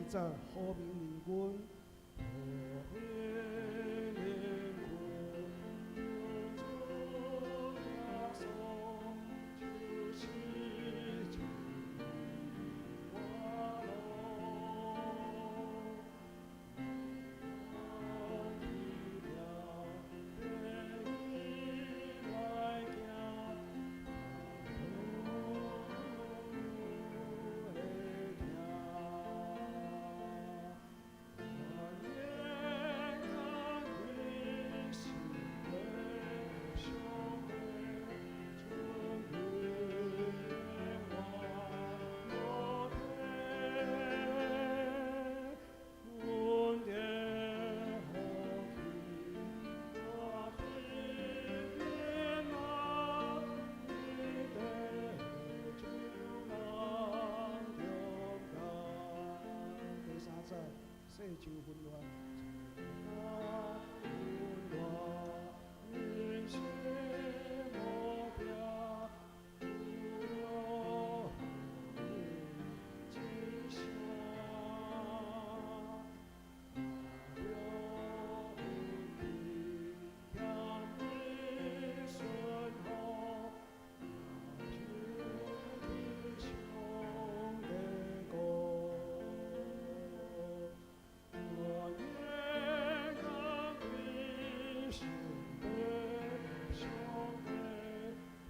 節，和平靈軍。和平靈軍，主耶穌就是真理我路。来行，会听。愿归心的上帝，尊贵的我天，恩典福气，我平安，你的主人中间。第三節，世上紛亂，紛亂，人心無定，有你之聲，有福氣，謙卑順服，上帝國。我願歸心的上帝，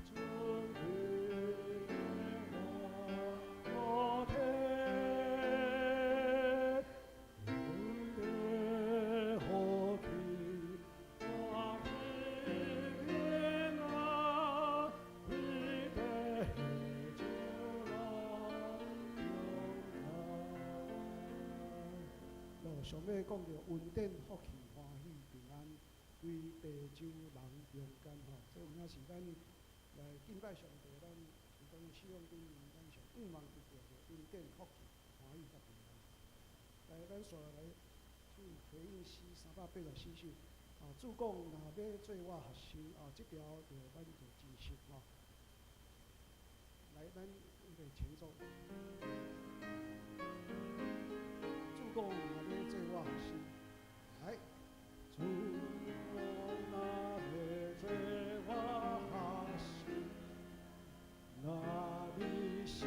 尊貴的我天，恩典福氣，我平安，你的主人中間。上尾講著恩典福氣歡喜平安，歸地主人中間吼。這有影是咱來敬拜上帝，咱是講使用頂面，咱上向望得著的恩典福氣歡喜佮平安。來，咱紲來唱回應詩384首。啊，主講若欲做我學生啊，這條就咱就真熟吼。來，咱預備前奏。主講若欲做我學生，來。主講若欲做我學生，若你時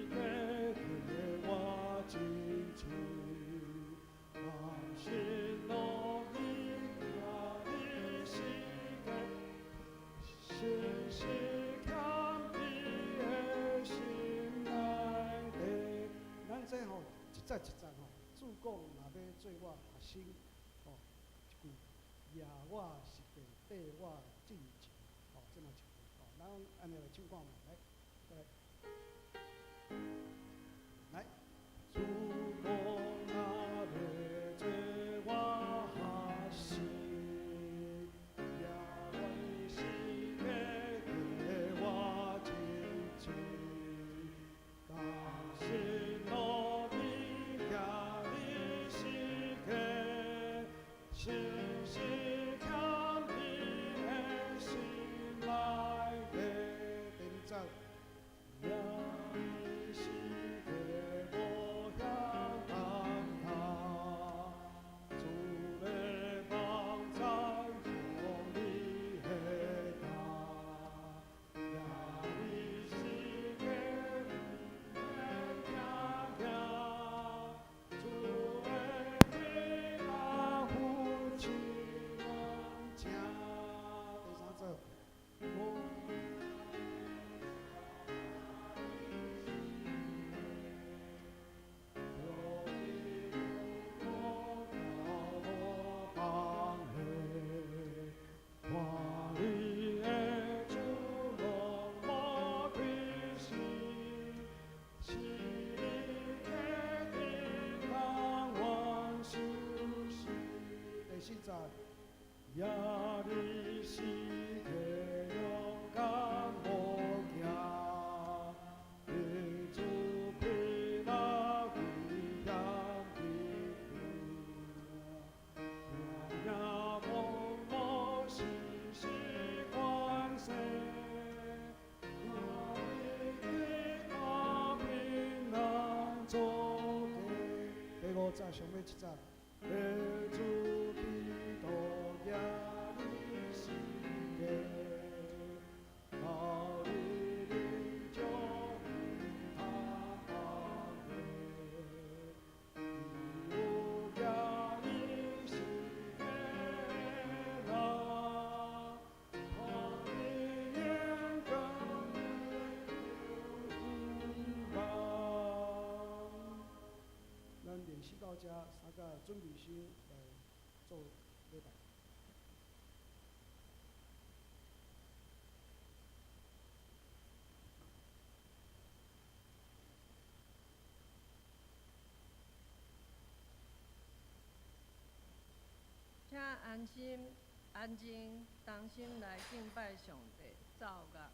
間對我真親，甘心樂意行你世界，時時徛佇的心內底。咱這吼一節一節吼，主講若欲做我學生，吼，一句耶我十架綴我進前，吼，這麼一句，吼，咱按呢來唱看覓，來，來，來。主講若欲做我學生，耶我時間綴我進前，甘心樂意行你世界，時時徛佇的心內底。第二節，耶你時間無遐簡單，主的網站從你的擔，耶你時間免驚驚，主的平安扶持阮行。第三節，我。看你的主攏無虧心，是你決定甘願受死。第四節，耶你時刻勇敢無驚，頂住疲勞危險的路，行風雨時時關心，我的平安做家。第五節。節，上尾一節。耶主基督行你世界，流你靈將他的，有行你世界啦，看你眼光有咱練習到這，三個準備心來做禮拜。請安心、安靜、同心來敬拜上帝，奏樂。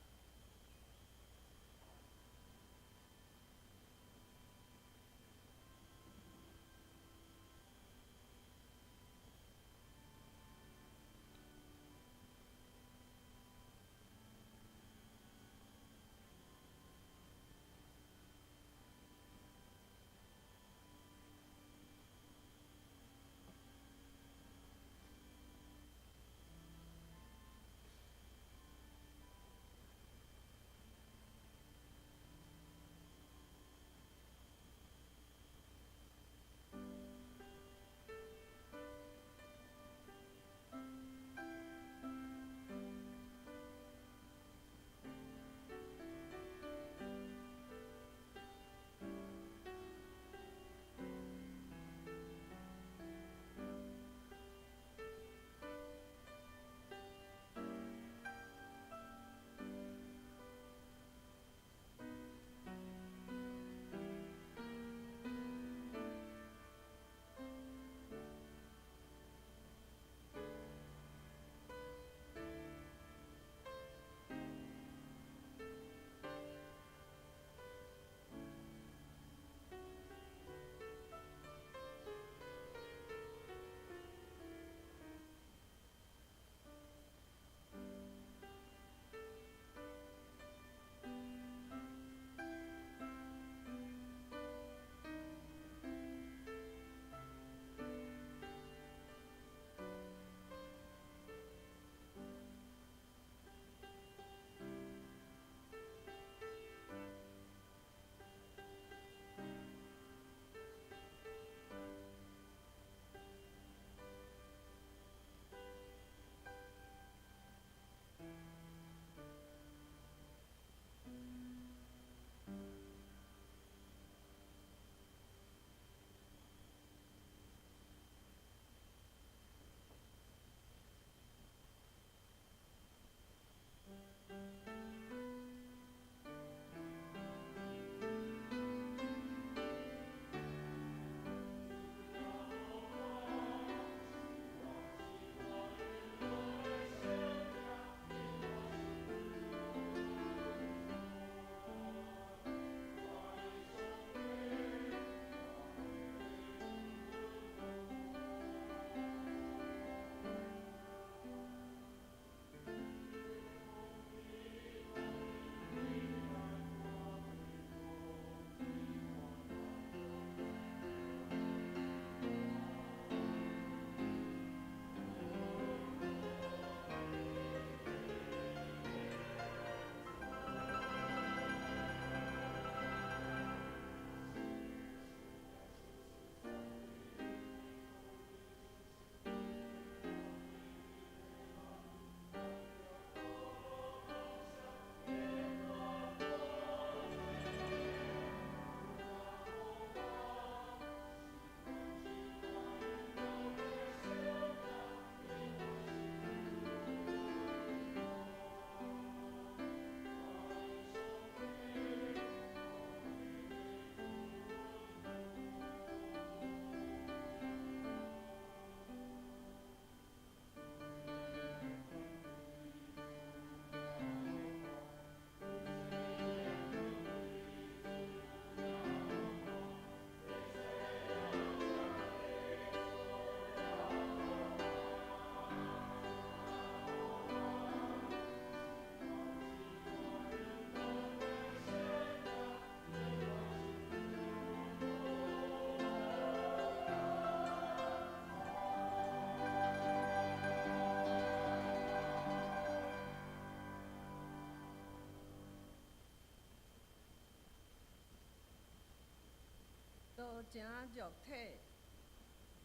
成肉體，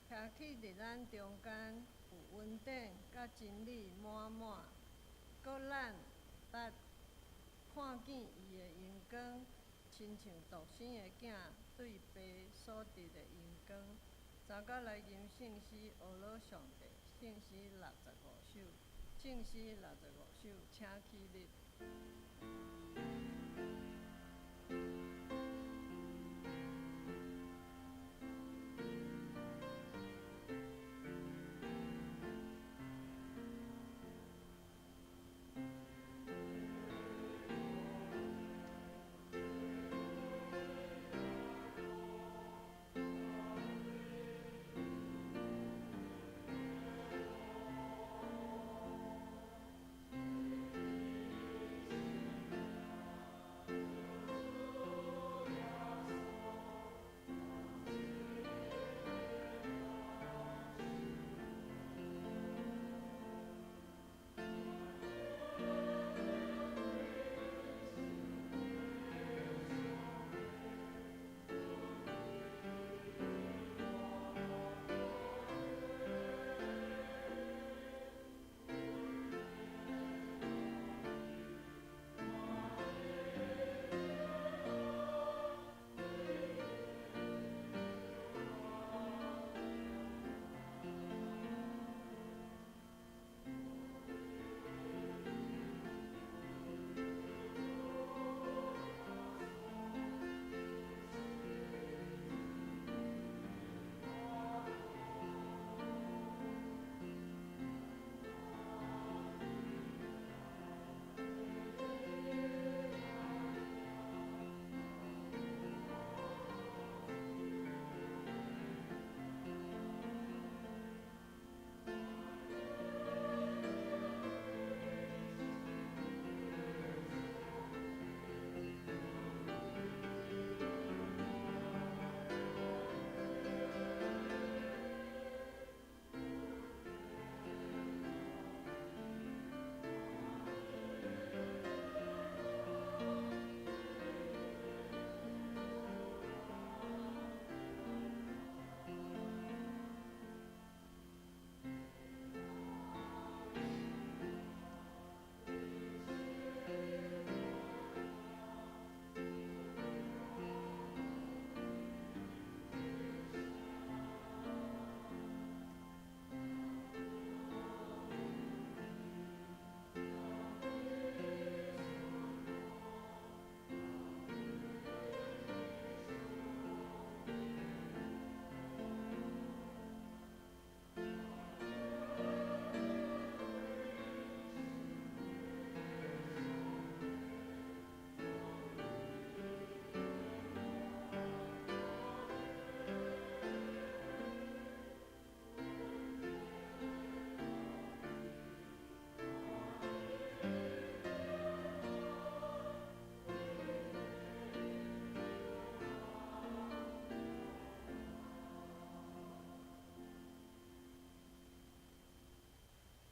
徛起佇咱中間，有恩典佮真理滿滿。閣咱捌看見伊的榮光，親像獨生的囝對爸所得的榮光。三甲來吟聖詩，呵咾上帝，聖詩六十五首，聖詩六十五首，請起立。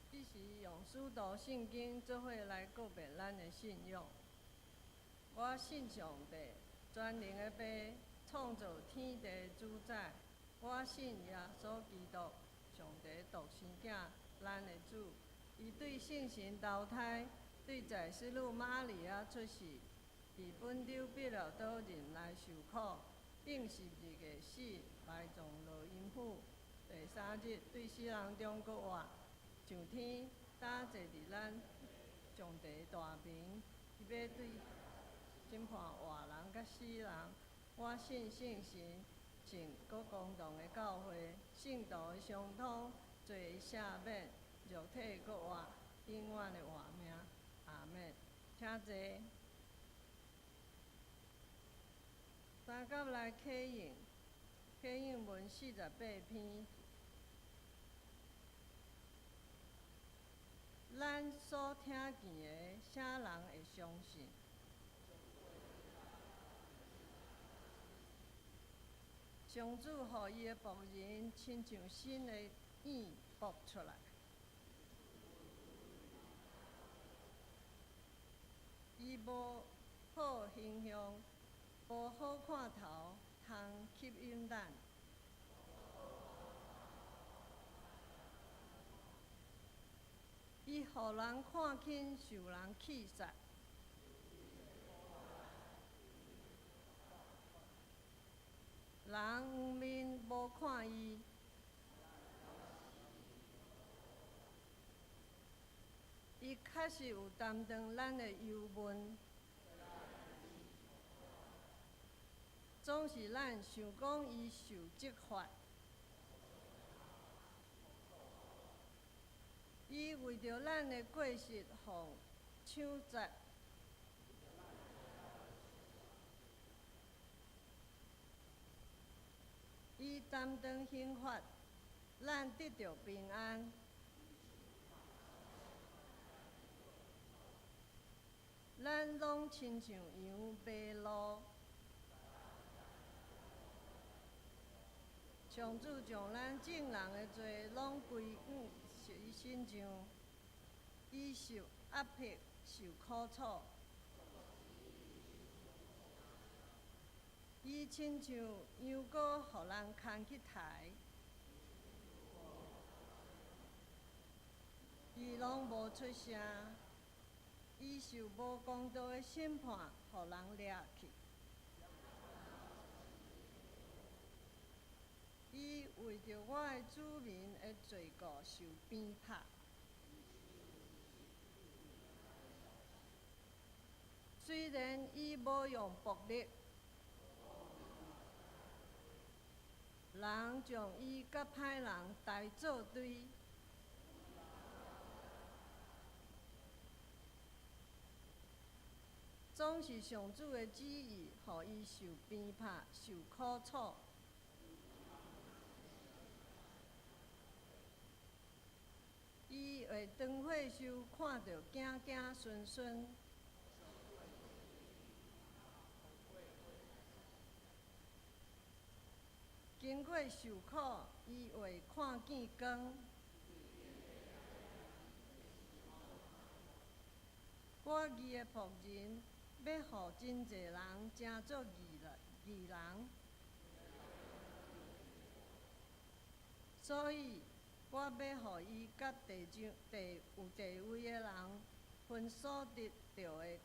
這時用使徒信經做伙來告別咱的信仰。我信上帝，全能的父，創造天地的主宰。我信耶穌基督，上帝獨生囝，咱的主。伊對聖神投胎，對在洗女瑪利亞出世，佇本丟彼拉多忍耐受苦，釘十字架死，埋葬落陰府。第三日對死人中閣活，上天，搭坐佇咱上帝大明，伊欲對審判活人佮死人。我信聖神，聖閣公同的教會，聖徒的相通，罪的赦免，肉體閣活，永遠的活命。阿們。請坐。三甲來啟應，啟應文48篇。咱所聽見的，啥人會相信？上主予伊的僕人親像新的影爆出來。伊無好形象，無好看頭，通吸引咱。伊予人看輕，受人棄殺。人黃面無看伊。伊確實有擔當咱的憂悶，總是咱想講伊受責罰。伊為著咱的過失，予槍殺。伊擔當刑罰，咱得著平安。咱攏親像羊迷路。上主將咱眾人的罪攏歸於伊身上，伊受壓迫，受苦楚。伊親像羊羔，予人牽去刣。伊攏無出聲。伊受無公道的審判，予人掠去。伊為著我的子民的罪過受鞭打。雖然伊無用暴力，人將伊佮歹人刣做堆。總是上主的旨意，予伊受鞭打、受苦楚。伊會當血受，看著驚驚恂恂。經過受苦，伊會看見光。我義的僕人，欲予真濟人成做義人，義人。所以，我欲予伊佮地上地有地位的人分所得著的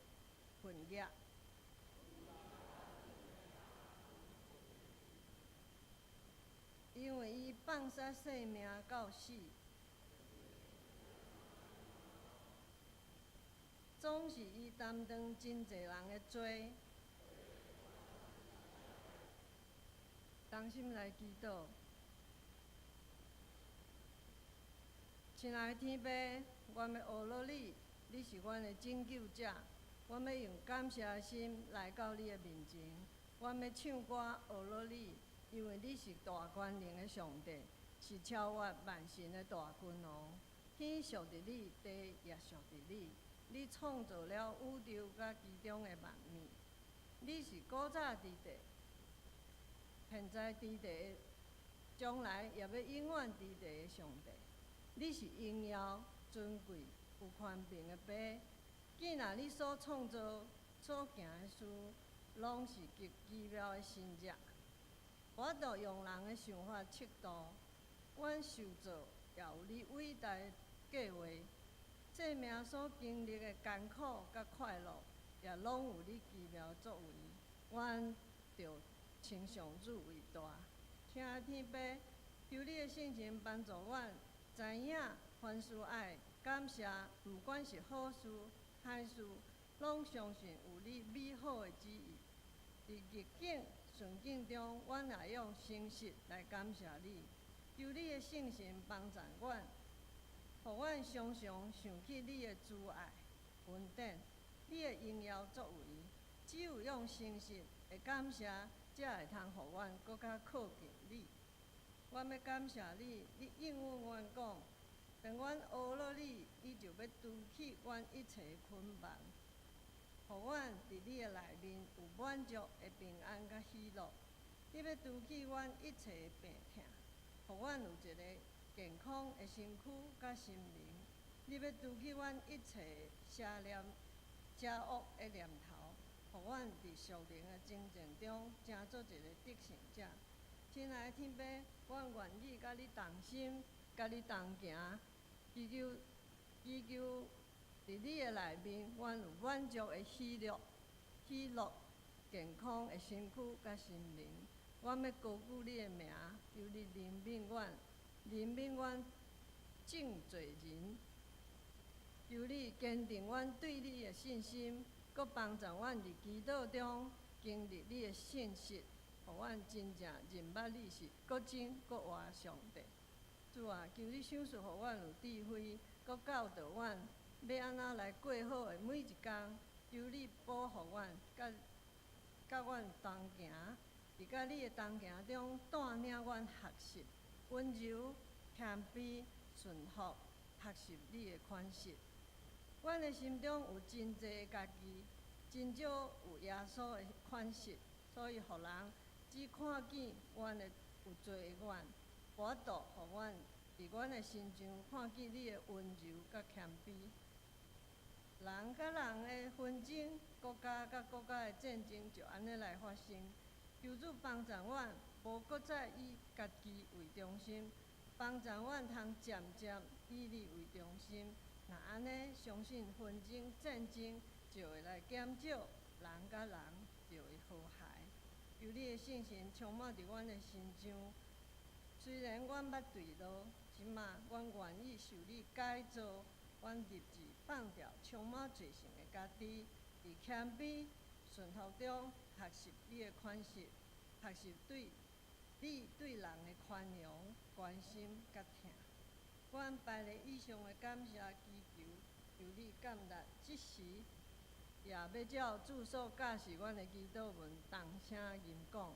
份額。因為伊放捨性命到死，總是伊擔當真濟人的罪。同心來祈禱，親愛的天父，阮欲學樂你，你是阮的拯救者，阮欲用感謝的心來到你的面前，阮欲唱歌學樂你，因為你是大權能的上帝，是超越萬神的大君王。天屬佇你，地也屬佇你。你創造了宇宙佮其中的萬物。你是古早佇地，現在佇地，將來也欲永遠佇地的上帝。你是榮耀、尊貴、有權柄的父。既然你所創造、所行的事，攏是極奇妙的神蹟。無法度用人的想法測度，阮受造也有你偉大的計畫。生命所經歷的艱苦佮快樂，也攏有你奇妙作為。阮著稱上主為大。親愛天父，求你的聖神幫助阮，知影凡事愛感謝，毋管是好事、歹事，攏相信有你美好的旨意。佇逆境、順境中，阮也用誠實來感謝你。求你的聖神幫助阮，予阮常常想起你的慈愛、恩典，你的榮耀作為。只有用誠實的感謝，才會通予阮閣較靠近你。阮欲感謝你，你應允阮講，當阮學樂你，你就欲除去阮一切的捆綁，予阮佇你的內面有滿足的平安佮喜樂。你欲除去阮一切的病痛，予阮有一个健康的身軀佮心靈。你欲除去阮一切邪念、邪惡的念頭，予阮佇屬靈的征戰中，成做一个得勝者。親愛的天父，阮願意佮你同心，佮你同行，祈求祈求佇你的內面，阮有滿足的喜樂、喜樂、健康的身軀佮心靈。阮欲高舉你的名，求你憐憫阮，憐憫阮眾罪人。求你堅定阮對你的信心，閣幫助阮佇祈禱中經歷你的信實，予阮真正認捌你是閣真閣活上帝。主啊，求你賞賜予阮有智慧，閣教導阮欲按怎來過好的每一工。求你保護阮，佮佮阮同行，佇佮你的同行中帶領阮學習溫柔、謙卑、順服，學習你的款式。阮的心中有真濟家己，真少有耶穌的款式，所以予人只看見阮的有罪的阮，無法度予阮佇阮的身上看見你的溫柔佮謙卑。人佮人的紛爭，國家佮國家的戰爭就按呢來發生。求主幫助阮，無閣再以家己為中心，幫助阮通漸漸以你為中心。若按呢，相信紛爭、戰爭就會來減少，人佮人就會和諧。求你的聖神充滿佇阮的身上。雖然阮捌墜落，這馬阮願意受你改造，阮立志放掉充滿罪性的家己，佇謙卑順服中學習你的款式，學習對你對人的寬容、關心佮疼。阮排列以上的感謝祈求，求你感恩，這時也欲照主所教示阮的祈禱文同聲吟講。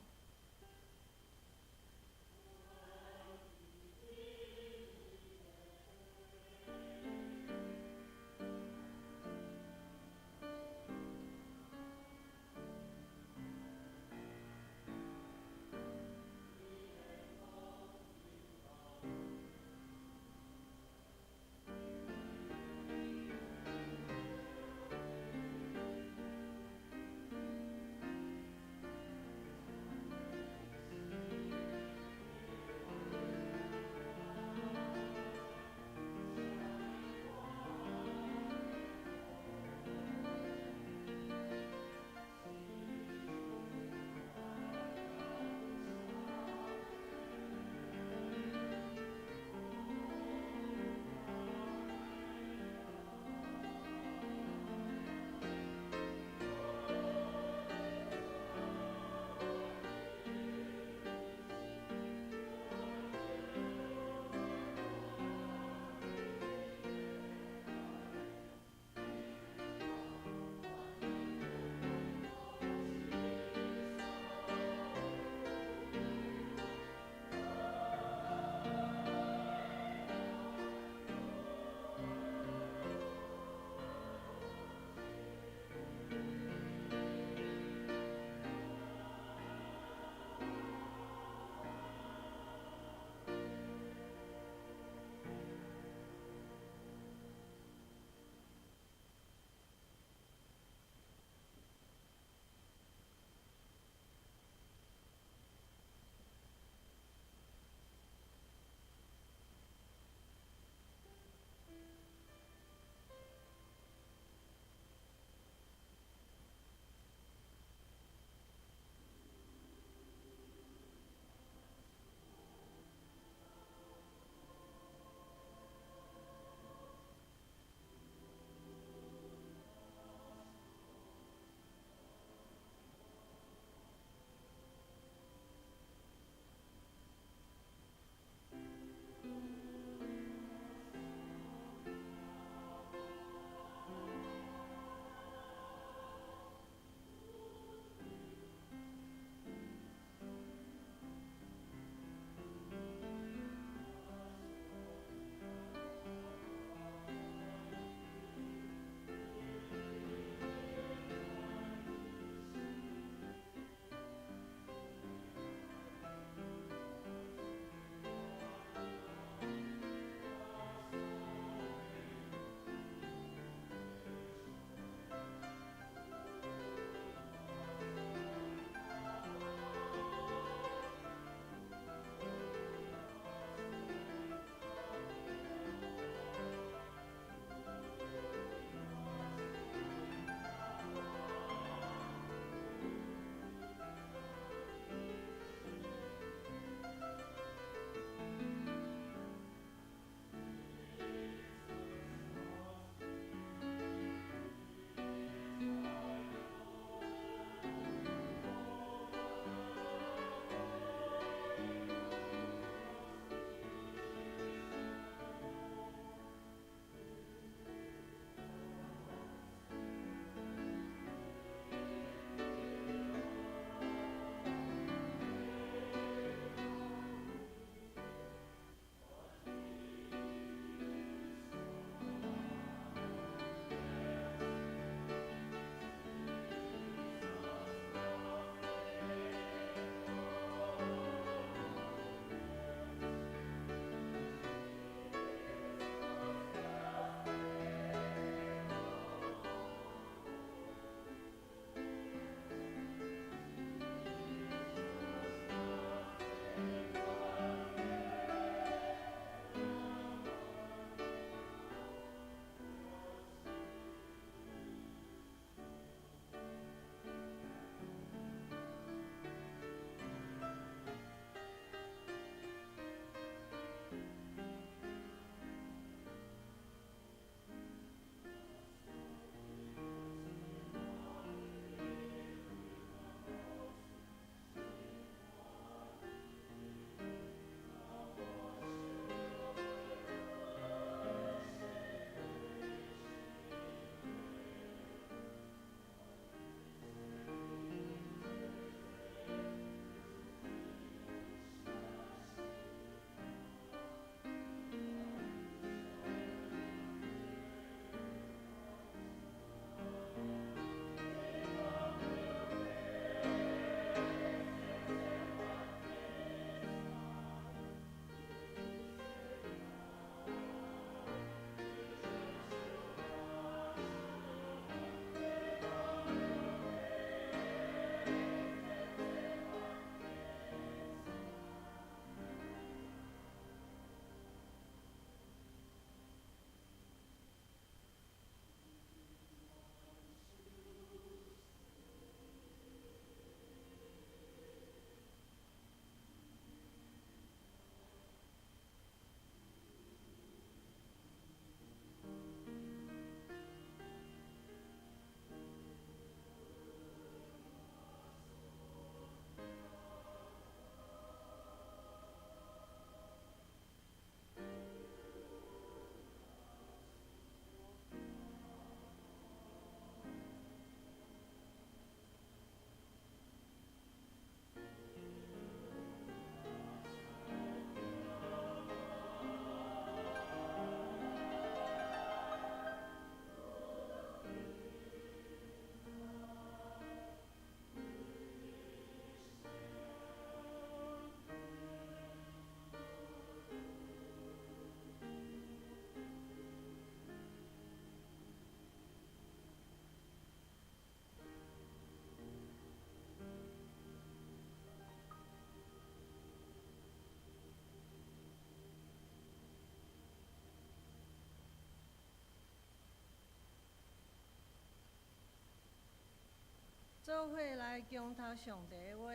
做伙來恭讀上帝的話，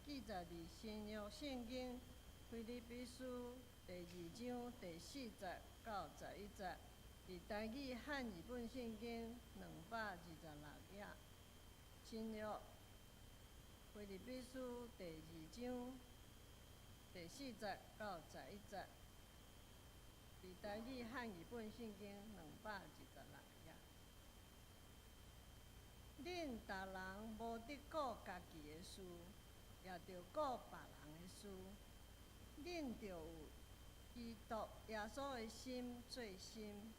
記載佇新約聖經腓立比書第二章第四節到十一節，佇台語漢譯本聖經226頁。新約腓立比書第二章第四節到十一節，佇台語漢譯本聖經226頁。恁逐人無得顧家己的事，也著顧別人的事。恁著有基督耶穌的心做心，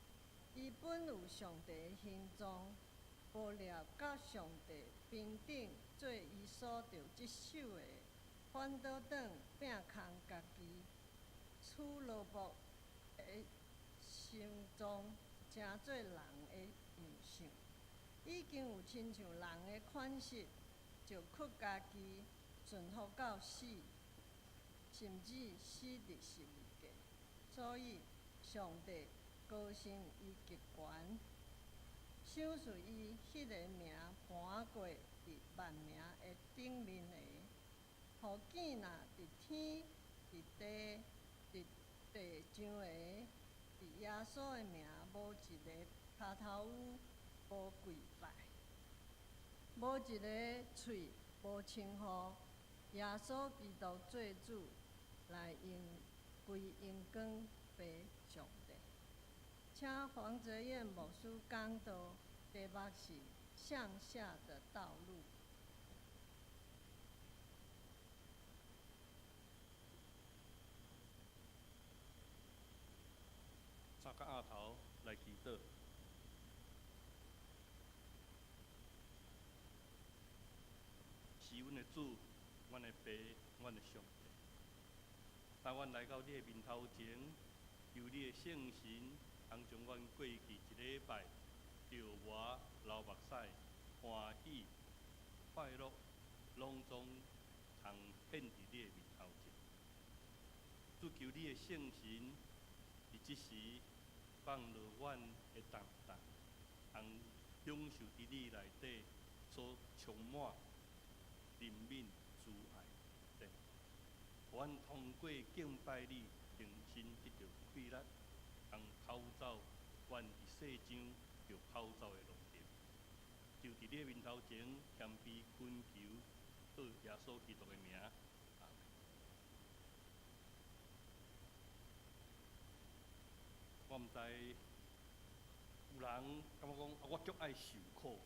伊本有上帝的形狀，無掠佮上帝平等做伊所著執守的，反倒轉摒空家己，取奴僕的形狀，成做人的樣相。已經有親像人的款式，就屈家己，順服到死，甚至死佇十字架。所以，上帝高升伊極懸，賞賜伊彼个名盤過佇萬名的頂面的，予見若佇天、佇地、佇地上的，佇耶穌的名，無一个跤頭趺無跪拜，無一个喙無稱呼耶穌基督做主，來榮歸榮光父上帝。請黃澤彦牧師講道，題目是向下的道路。早甲暗頭來祈禱。是阮的主，阮的爸，阮的上帝。當阮來到你的面頭前，求你的聖神，通將阮過去一禮拜著磨流目屎、歡喜、快樂，攏總通獻佇你的面頭前。主求你的聖神，佇這時放落阮的擔當，通享受佇你內底所充滿憐憫、慈愛的，予阮通過敬拜你，重新得著氣力，通跑走阮佇世上著跑走的路程。就佇你的面頭前謙卑懇求，靠耶穌基督的名，阿們。我毋知有人感覺講，啊，我足愛受苦，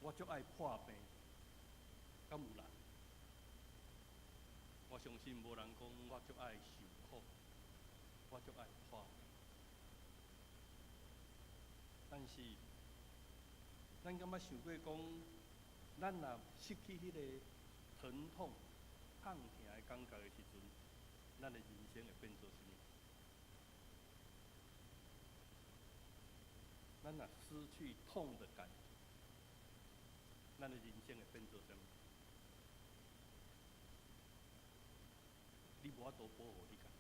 我足愛破病，敢有人？我相信無人講我足愛受苦，我足愛破病。但是，咱敢捌想過講，咱若失去彼個疼痛、痛疼的感覺的時陣，咱的人生會變做啥物？咱若失去痛的感覺，咱的人生會變做啥物？你無法度保護你家己，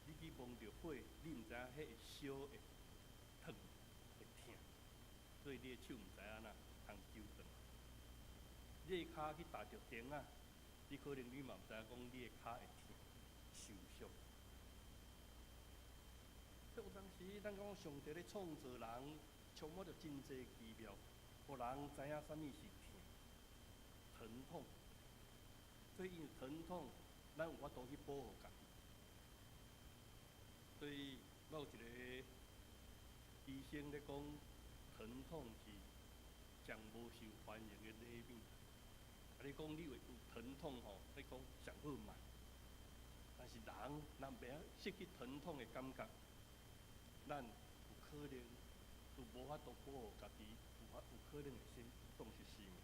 你去摸著火，你毋知影彼會燒會燙會疼，所以你的手毋知按怎通揪轉。你的跤去踏著釘仔，你可能你嘛毋知影講你的跤會疼、受傷。有當時，咱講上帝咧創造人，充滿著真濟奇妙，予人知影啥物是疼、疼痛。所以因為疼痛，咱有法度去保護家己。所以，我有一個醫生咧講，疼痛是上無受歡迎的禮物。啊，你講你會有疼痛吼，你講上好嘛。但是人若袂曉失去疼痛的感覺，咱有可能就無法度保護家己，有可能會先喪失生命。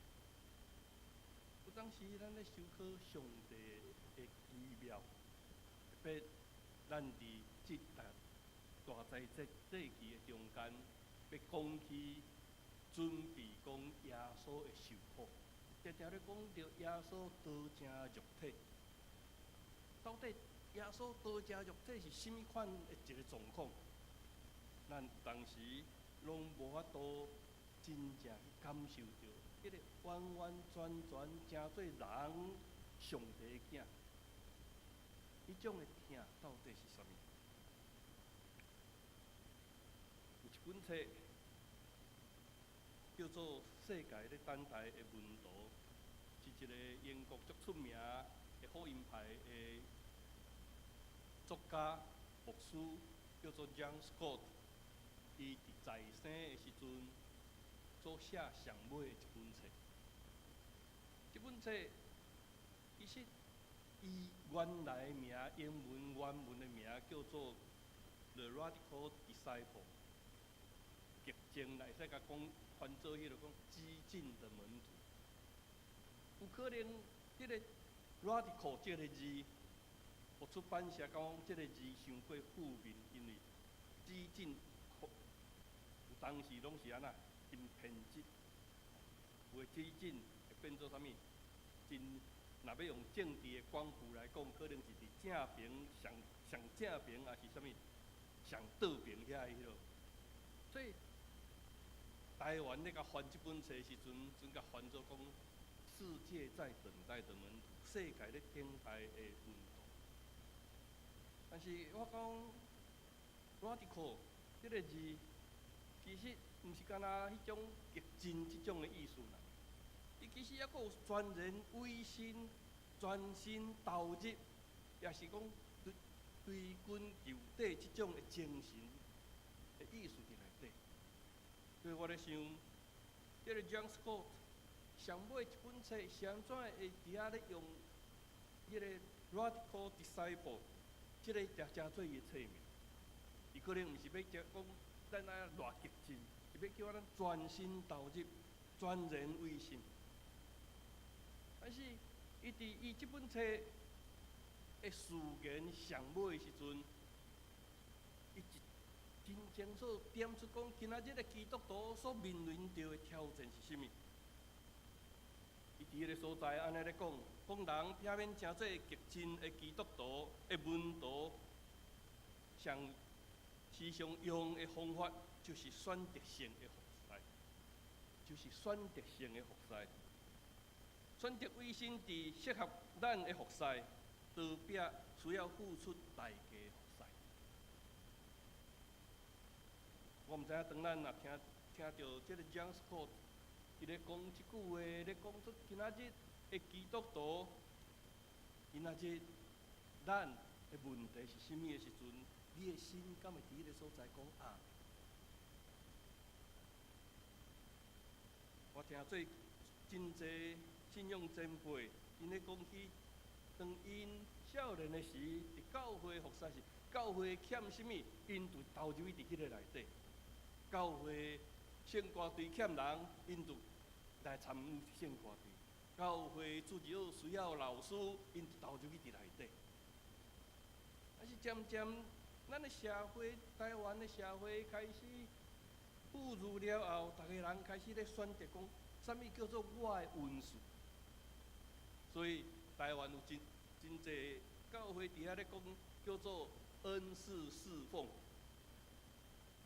有當時咱咧思考上帝的奇妙，特別咱佇這大災節節期的中間，欲講起準備講耶穌的受苦，常常咧講著耶穌道成肉體，到底耶穌道成肉體是啥物款的一個狀況？咱當時攏無法度真正去感受著，彼个完完全全成做人上帝的囝，彼種的疼到底是啥物？有一本冊叫做《世界咧等待的門徒》，是一个英國足出名的福音派的作家牧師，叫做 John Stott。伊佇在生的時陣所寫上尾的一本冊。這本冊其實伊原來名英文原文的名叫做《The Radical Disciple》，激進來會使共講翻做彼个講激進的門徒。有可能這个 radical 這个字，有出版社講這个字傷過負面，因為激進有當時攏是按怎真偏激，有的激進會變做啥物？真若欲用政治的光譜來講，可能是佇正爿上上正爿，抑是啥物上倒爿遐彼落。所以台灣咧共翻這本冊時陣，陣共翻做講世界在等待的門徒，世界咧等待的門徒。但是我講 radical 這个字，其實毋是干焦彼種激進這種的意思啦。伊其實抑閣有全人委身、全身投入，也是講追根究底這種的精神的意思佇內底。所以我咧想，這个 John Stott 上尾一本冊是按怎會佇遐咧用彼个 Radical Disciple 這个成做伊的冊名？伊可能毋是欲講咱愛偌激進，是欲叫咱全身投入、全人委身。但是，伊佇伊這本冊的序言上尾的時陣，伊一真清楚點出講，今仔日的基督徒所面臨著的挑戰是啥物？伊佇彼个所在按呢咧講，講人避免成做激進的基督徒的門徒，上時常用的方法就是選擇性的服侍，就是選擇性的服侍。選擇委身佇適合咱的服侍，逃避需要付出代價的服侍。我毋知影當咱若聽聽著這个 John Stott 伊咧講這句話，咧講出今仔日的基督徒，今仔日咱的問題是啥物的時陣，你的心敢會佇彼个所在講阿們？我聽做真濟信仰前輩，𪜶咧講起，當𪜶少年的時，佇教會服侍時，教會欠啥物，𪜶就投入去佇彼个內底。教會聖歌隊欠人，𪜶就來參與聖歌隊。教會主日學需要老師，𪜶就投入去佇內底。但是漸漸，咱的社會，台灣的社會開始富裕了後，逐个人開始咧選擇講，啥物叫做我的恩賜。所以台灣有真真濟教會佇遐咧講，叫做恩賜侍奉。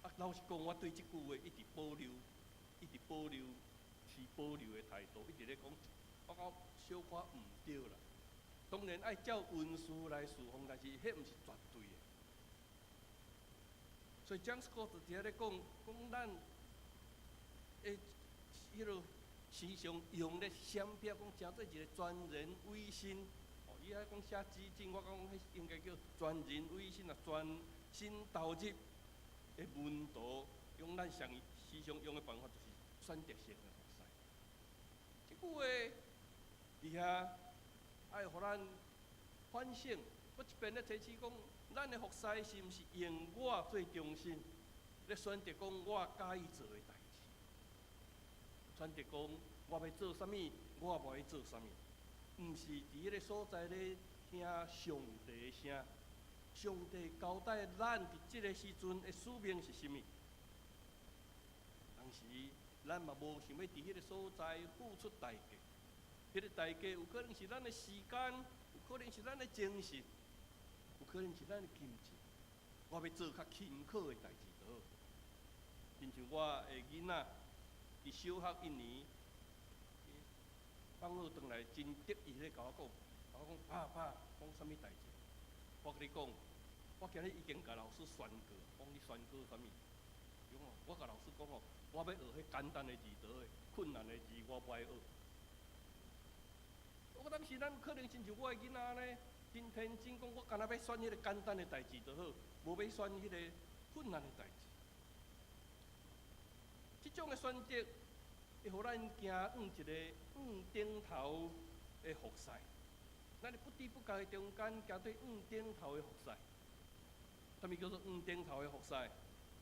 啊，老實講，我對這句話一直保留，一直保留持保留的態度，一直咧講，我感覺小可毋對啦。當然愛照恩賜來侍奉，但是彼毋是絕對的。所以 John Stott 佇遐咧講，講咱的彼落時常用咧閃避講，成做一個全人委身。哦，伊遐講寫激進，我講彼應該叫全人委身啊，全身投入的門徒，用咱上時常用的辦法，就是選擇性的服侍。這句話佇遐愛予咱反省，閣一遍咧提醒講，咱的服侍是毋是用我做中心，咧選擇講我佮意做的代誌，選擇講我欲做啥物，我無愛做啥物，毋是佇彼个所在咧聽上帝的聲。上帝交代咱佇這个時陣的使命是啥物？當時咱嘛無想欲佇彼个所在付出代價，彼个代價有可能是咱的時間，有可能是咱的精神，有可能是咱的金錢。我欲做較輕巧的代誌就好。親像我的囡仔，佇小學一年，放學轉來真得意咧，共我講，共我講爸爸，講啥物代誌？我共你講，我今日已經共老師宣告，講你宣告啥物？伊講我共老師講哦，我欲學彼簡單的字就好，困難的字我無愛學。我當時咱可能親像我的囡仔按呢，真天真講，我干焦欲選彼个簡單的代誌就好，無欲選彼个困難的代誌。這種的選擇會予咱行往一个向頂頭的服侍。咱佇不知不覺的中間，行對向頂頭的服侍。啥物叫做向頂頭的服侍？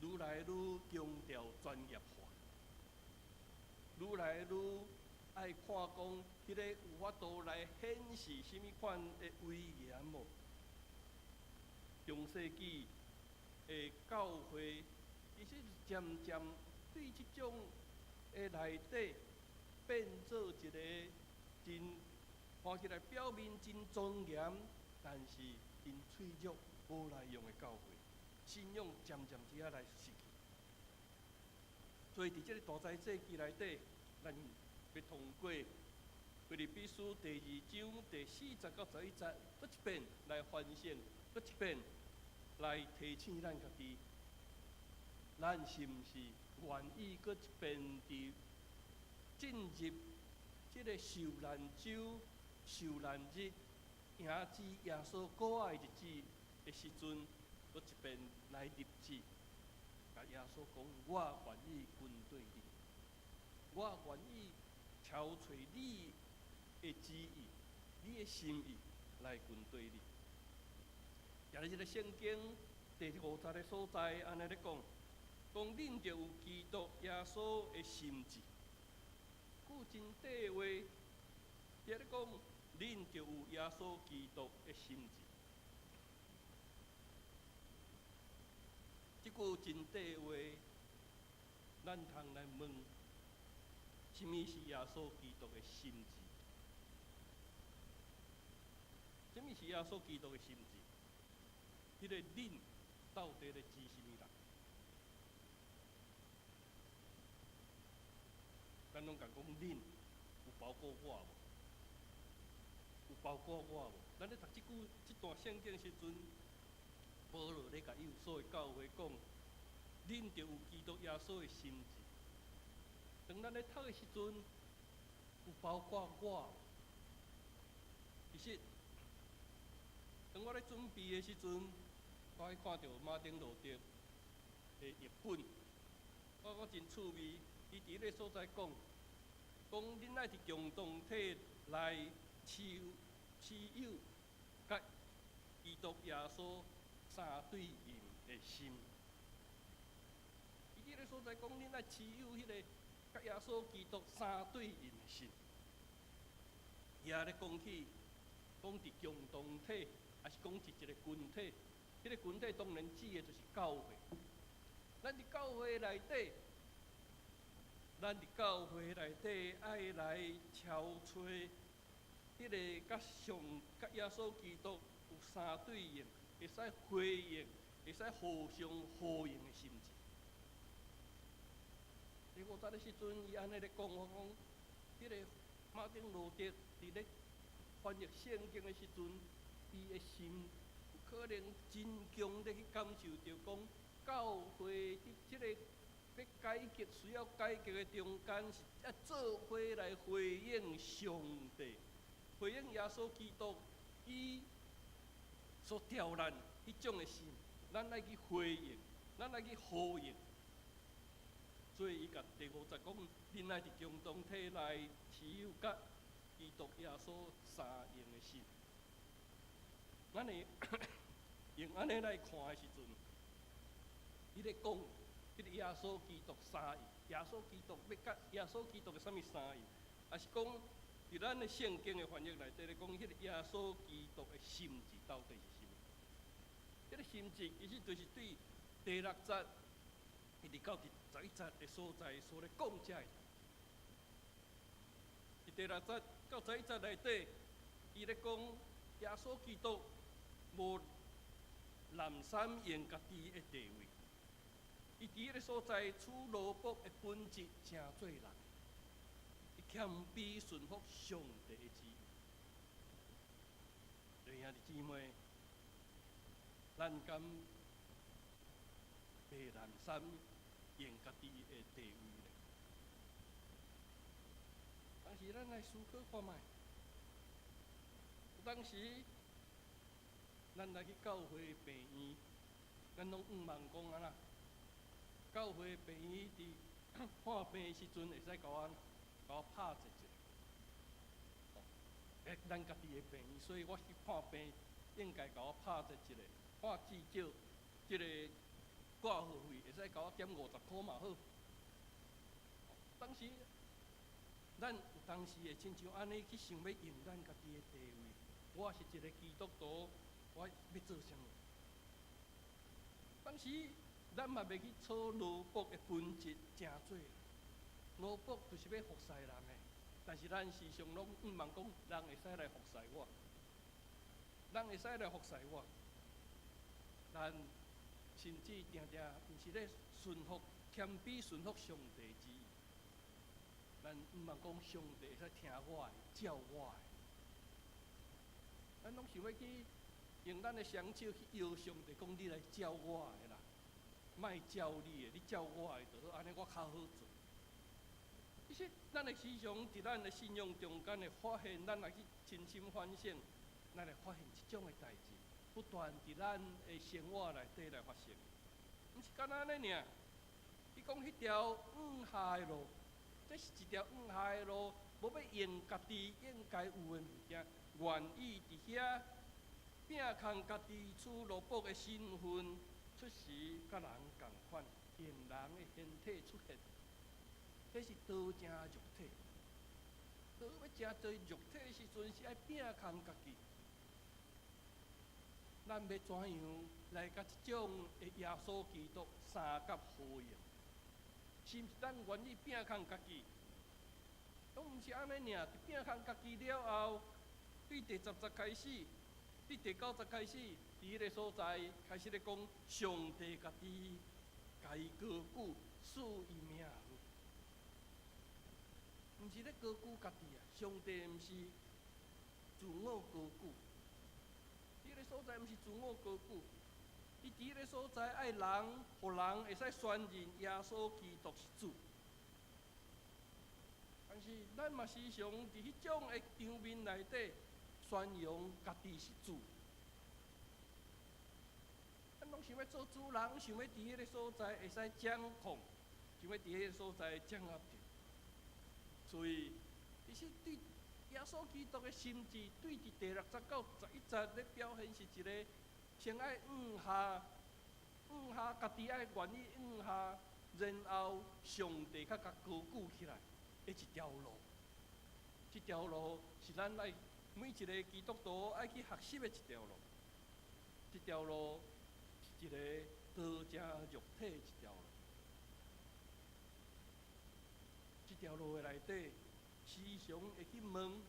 愈來愈強調專業化，愈來愈愛看講，彼个有法度來顯示啥物款的威嚴無？中世紀的教會，其實漸漸對這種的內底變做一個真看起來表面真莊嚴，但是真脆弱、無內容的教會，信仰漸漸佇遐來失去。所以佇這個大齋節期內底，咱欲通過腓立比書第二章第四節到十一節，閣一遍來反省，閣一遍來提醒咱家己，咱是毋是願意閣一遍佇進入這個受難週、受難日，迎接耶穌過來日子的時陣，閣一遍來立志，共耶穌講：我願意跟隨你，我願意朝揣你的旨意、你的心意來跟隨你。今日這个聖經第五節的所在，按呢咧講，講恁著有基督耶穌的心志。句真短話，佇咧講，恁著有耶穌基督的心志。這句真短話，咱通來問：啥物是耶穌基督的心志？啥物是耶穌基督的心志？彼個恁到底咧指啥物人？咱攏共講恁有包括我無？有包括我無？咱咧讀這句這段聖經時陣，保羅咧共以弗所的教會講，恁著有基督耶穌的心志。當咱咧讀的時陣，有包括我無？其實，當我咧準備的時陣，我去看著馬丁路德的譯本，我覺真趣味。伊佇彼个所在講，講恁愛佇共同體來持持有佮基督耶穌相對應的心。伊佇彼个所在講，恁愛持有彼个佮耶穌基督相對應的心。伊也咧講起，講佇共同體，抑是講佇一个群體，彼个群體當然指的就是教會。咱佇教會內底，咱佇教會內底愛來朝揣彼个佮上佮耶穌基督有相對應，會使回應，會使互相呼應的心志。第五節的時陣，伊按呢咧講，我講，彼个馬丁路德佇咧翻譯聖經的時陣，伊的心有可能真強咧去感受著講，教會佇這个欲改革、需要改革的中間，是愛做伙來回應上帝，回應耶穌基督，伊所召咱彼種的心，咱愛去回應，咱愛去呼應。所以伊共第五節講，恁愛佇共同體內持有佮基督耶穌相應的心。咱會用按呢來看的時陣，伊咧講彼个耶穌基督相應，耶穌基督欲佮耶穌基督的啥物相應，抑是講佇咱的聖經的翻譯內底咧講，彼个耶穌基督的心志到底是啥物？彼个心志其實就是對第六節一直到第十一節的所在所咧講這个代誌。佇第六節到十一節內底，伊咧講耶穌基督無濫用家己的地位，伊佇彼个所在取奴僕的本質，成做人，伊謙卑順服上帝的旨意。兄弟姊妹，咱敢袂濫訕用家己的地位咧？當時咱來思考看覓，當時咱來去教會病院，咱攏向望講按怎？教會病院佇看病的時陣，會使共我拍折一下。欸，咱家己的病院，所以我去看病應該共我拍折一下，看至少這个掛號費會使共我減50箍嘛好。當時咱有當時會親像按呢去想欲用咱家己的地位，我是一个基督徒，我欲做啥物？當時咱嘛袂去取奴僕的本質，成做奴僕就是欲服侍人的，但是咱時常攏向望講，人會使來服侍我，人會使來服侍我，咱甚至定定毋是咧順服、謙卑順服上帝旨意，咱向望講上帝會使聽我的、照我的，咱攏想欲去用咱的雙手去搖上帝，講你來照我的啦，莫照你的，你照我的就好，按呢我較好做。其實，咱會時常佇咱的信仰中間會發現，咱若去深深反省，咱會發現這種的代誌不斷佇咱的生活內底來發生。毋是干焦按呢爾，伊講彼條向下的路，這是一條向下的路，無欲用家己應該有的物件，願意佇遐摒空家己，取奴僕的身份，出世佮人仝款，用人的形體出現。這是道成肉體，道欲成做肉體的時陣，是愛摒空家己。咱欲怎樣來佮這種的耶穌基督相佮呼應？是毋是咱願意摒空家己？攏毋是按呢爾，佇摒空家己了後，對第十節開始，對第九節開始，佇彼个所在開始咧講上帝家己，共伊高舉，賜伊名。毋是咧高舉家己啊！上帝毋是自我高舉，彼个所在毋是自我高舉，伊佇彼个所在愛人，予人會使宣認耶穌基督是主。但是咱嘛時常佇彼種的場面內底宣揚家己是主。咱攏想欲做主人，想欲佇彼个所在會使掌控，想欲佇彼個所在掌握著。所以，其實對耶穌基督的心志，對佇第六節到11節咧表現是一個先愛放下，放下家己愛願意放下，然後上帝閣共高舉起來的一條路。這條路是咱愛每一个基督徒愛去學習的一條路。這條路是一个道成肉體的一條路。這條路的內底，時常會去問，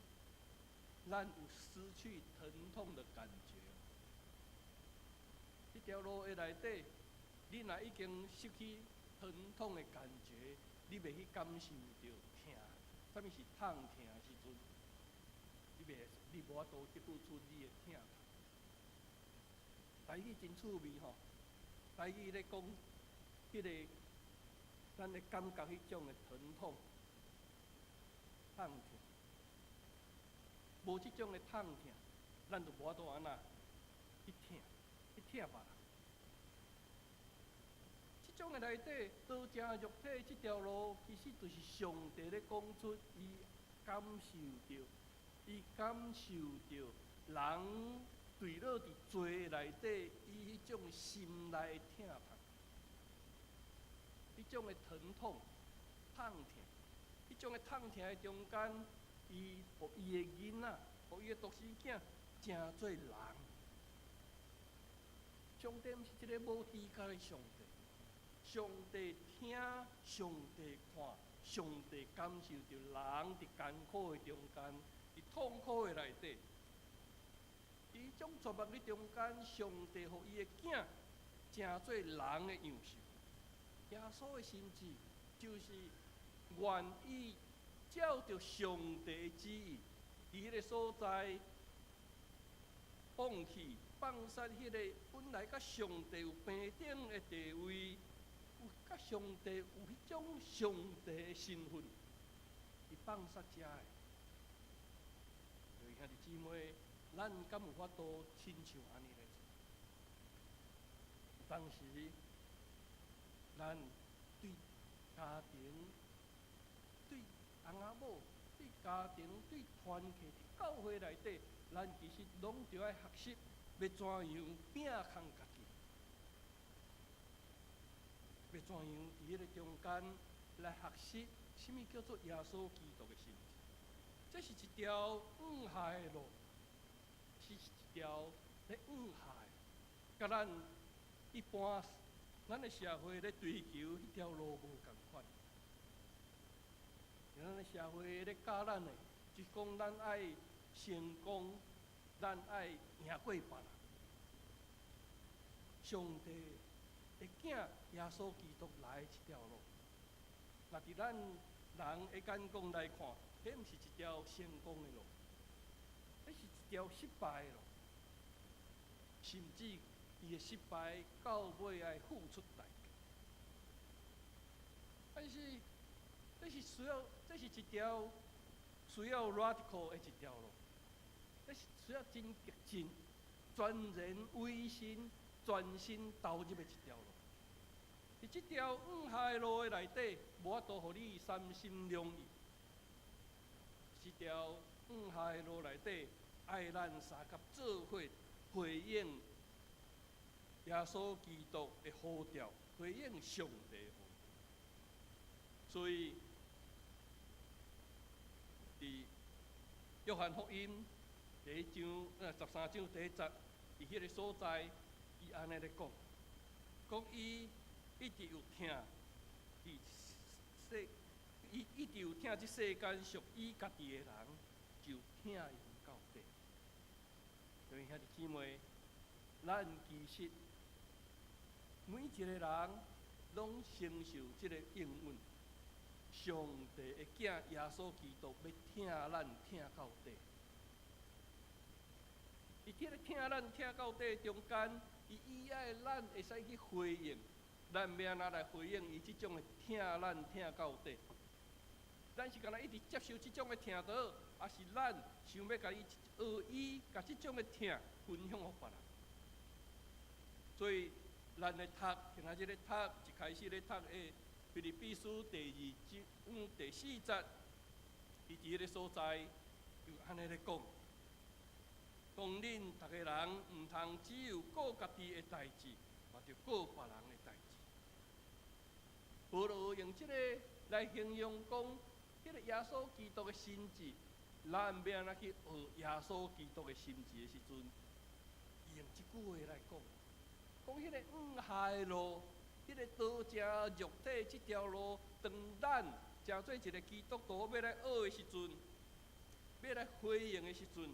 咱有失去疼痛的感覺。這條路的內底，你若已經失去疼痛的感覺，你袂去感受著疼，啥物是痛疼的時陣，你無法度去付出你的疼痛。台語真趣味吼，台語咧講，彼个咱咧感覺彼種的疼痛、痛疼，無這種的痛疼，咱就無法度按怎去疼，去疼別人。這種的內底，道成肉體這條路，其實就是上帝咧講出伊感受著，伊感受著人墜落佇罪內底，伊彼種心內的疼痛，彼種的疼痛、痛疼，彼種的痛疼的中間，伊予伊的囡仔，予伊的獨生囝，成做人。上帝毋是一个無知覺的上帝，上帝聽，上帝看，上帝感受著人佇艱苦的中間，佇痛苦的內底，佇彼種絕望的中間，上帝予伊的囝成做人的樣式，耶穌的心志就是願意照著上帝的旨意，佇彼个所在放棄、放殺彼个本來佮上帝有平等的地位，有佮上帝有彼種上帝的身份，伊放殺遮个。兄弟姊妹，咱敢有法度親像按呢來做？當時，咱對家庭、對翁仔某、對家庭、對團契、教會內底，咱其實攏著愛學習，欲怎樣摒空家己，欲怎樣佇彼个中間來學習，啥物叫做耶穌基督的心志。這是一條向下的路，是一條咧向下的，佮咱一般咱的社會咧追求彼條路無仝款。咱的社會咧教咱的，就是講咱愛成功，咱愛贏過別人。上帝的囝耶穌基督來這條路，若佇咱人的眼光來看，彼毋是一條成功的路，彼是一條失敗的路，甚至伊的失敗到尾愛付出代價。但是，這是需要，這是一條需要 radical 的一條路，這是需要真激進、全然委身、全身投入的一條路。佇這條向下的路的內底，無法度予你三心兩意。這條向下的路內底，愛咱相佮做伙回應耶穌基督的呼召，回應上帝的呼召。所以，佇約翰福音第一章13章第一節，佇彼个所在，伊按呢咧講，講伊一直有疼，佇世，伊一直有疼這世間屬伊家己的人，就疼𪜶到底。各位兄弟姊妹，咱其實每一個人攏承受這个應允，上帝的囝耶穌基督欲疼咱疼到底。佇這个疼咱疼到底中間，伊伊愛咱會使去回應，咱欲按怎來回應伊這種的疼咱疼到底？咱是干焦一直接受這種的疼著，抑是咱想欲共伊學伊，共這種的疼分享予別人？所以，咱咧讀，今仔日咧讀，一開始咧讀的腓立比書第二章第四節，伊佇彼个所在就按呢咧講，講恁逐个人毋通只有顧家己的代誌，嘛著顧別人的代誌。保羅用這个來形容講，彼个耶穌基督的心志，咱欲按怎去學耶穌基督的心志的時陣，伊用這句話來講，講彼个向下的路，彼个刀食肉體這條路，當咱成做一个基督徒欲來學的時陣，欲來回應的時陣，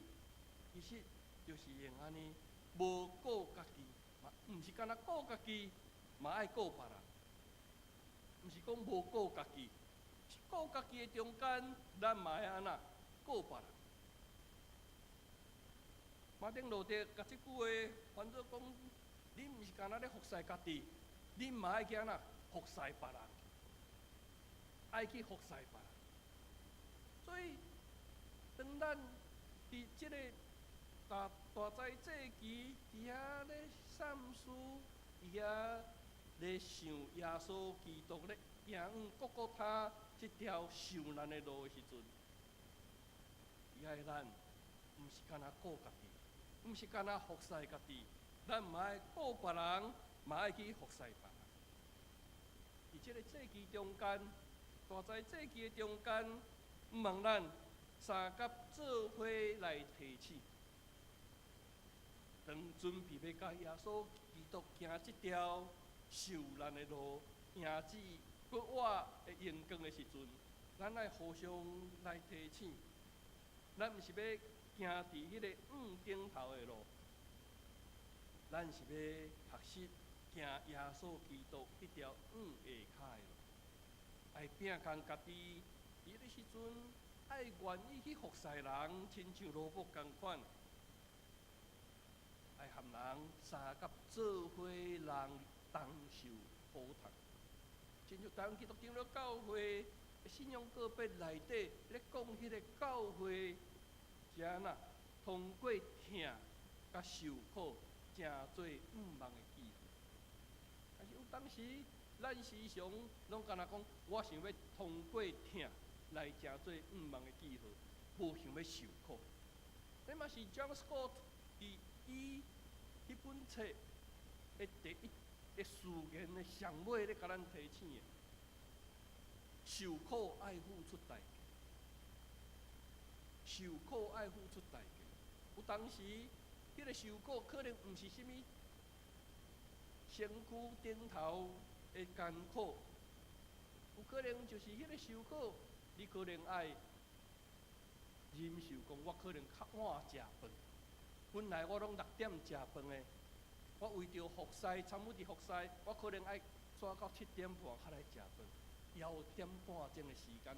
其實就是用按呢，無顧家己，嘛毋是干焦顧家己，嘛愛顧別人，毋是講無顧家己，是顧家己的中間，咱嘛愛按怎顧別人。馬丁路德共這句話翻做講，你毋是干焦咧服侍家己，你嘛愛去按怎服侍別人，愛去服侍別人。所以，當咱佇這个大大齋祭期佇遐咧散思，佇遐咧想耶穌基督咧行往各各他這條受難的路的時陣，伊愛咱毋是干焦顧家己，毋是干焦服侍家己，咱嘛愛顧別人，嘛愛去服侍別人。佇這个祭期中間，大齋祭期的中間，毋望咱相佮做伙來提醒，當準備欲佮耶穌基督行這條受難的路，迎至閣活的榮光的時陣，咱愛互相來提醒，咱毋是欲行佇彼个向頂頭的路，咱是欲學習行耶穌基督彼條向下跤的路，愛摒空家己。彼个時陣，愛願意去服侍人，親像羅伯仝款，愛和人相佮做伙人同受苦痛。親像台灣基督長老教會信仰告白內底咧講彼个教會，是按怎通過疼佮受苦，成做向望的記號。但是有當時，咱時常攏干焦講，我想欲通過疼來成做向望的記號，無想欲受苦。這嘛是 John Stott 佇伊彼本冊的第一个序言的上尾咧，共咱提醒的：受苦愛付出代價，受苦愛付出代價。有當時，彼個受苦可能毋是啥物身軀頂頭的艱苦，有可能就是彼個受苦，你可能愛忍受講，我可能較晚食飯。本來我攏6點食飯的，我為著服侍參與佇服侍，我可能愛煞到7點半才來食飯，枵點半鐘的時間，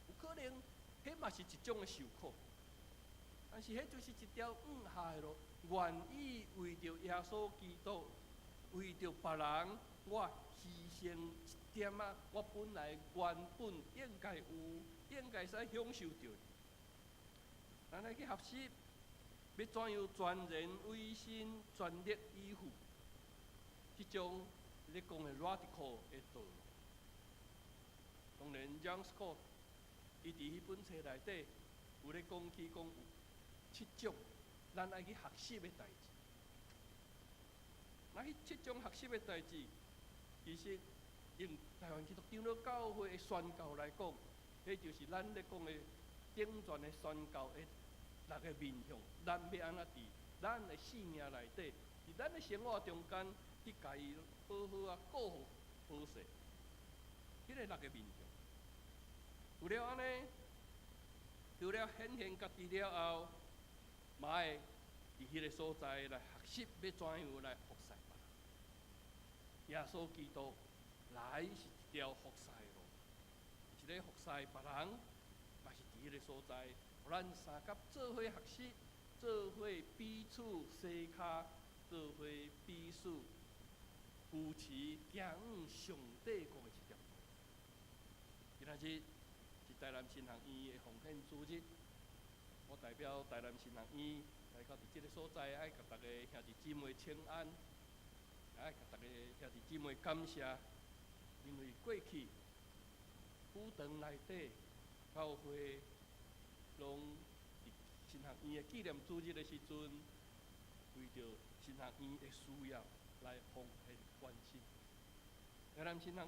有可能，彼嘛是一種的受苦。但是彼就是一條向下的路，願意為著耶穌基督，為著別人，我犧牲一點仔，我本來原本應該有、應該使享受著的。咱來去學習，欲怎樣全人委身、全力以赴，這種咧講的 radical 的道路。當然，John Stott 伊佇彼本冊內底有咧講起講有七種咱愛去學習的代誌。那彼七種學習的代誌，其實用台灣基督長老教會的宣教來講，彼就是咱咧講的頂全的宣教的六個面向。咱欲按怎佇咱的生命內底，佇咱的生活中間去共伊好好仔顧好勢，彼個六個面向。除了按呢，除了顯現家己了後，嘛愛佇彼個所在來學習欲怎樣來服侍別人。耶穌基督來是一條服侍的路，一個服侍別人，嘛是佇彼個所在，予咱相佮做伙學習，做伙彼此相跤，做伙彼此扶持，行向上帝國的這條路。今仔日是台南神學院的奉獻主日，我代表台南神學院來到佇這个所在，愛共大家兄弟姊妹請安，愛共大家兄弟姊妹感謝，因為過去輔堂內底教會攏佇神學院的紀念主日的時陣，為著神學院的需要來奉獻關心。台南神學院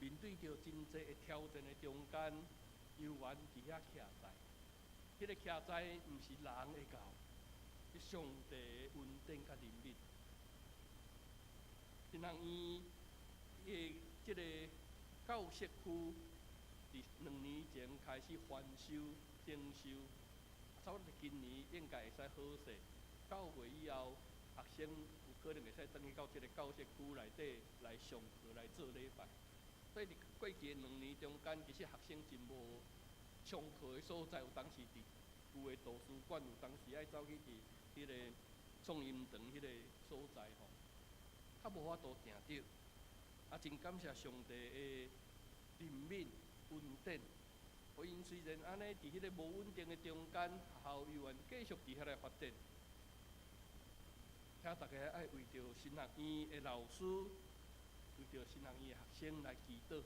面對著真濟的挑戰的中間，猶原佇遐徛在。彼個徛在毋是人會到，是上帝的恩典佮憐憫。神學院的這个教室區，佇2年前開始翻修整修，差不多今年應該會使好勢。9月以後，學生有可能會使轉去到這个教室區內底來上課來做禮拜。所以佇過去的2年中間，其實學生真無上課的所在，有當時佇舊的圖書館，有當時愛走去佇彼个宋音堂彼个所在吼，較無法度定著。啊，真感謝上帝的憐憫恩典，予𪜶雖然按呢佇彼个無穩定的中間，學校猶原繼續佇遐來發展。請大家愛為著神學院的老師，為著神學院的學生來祈禱，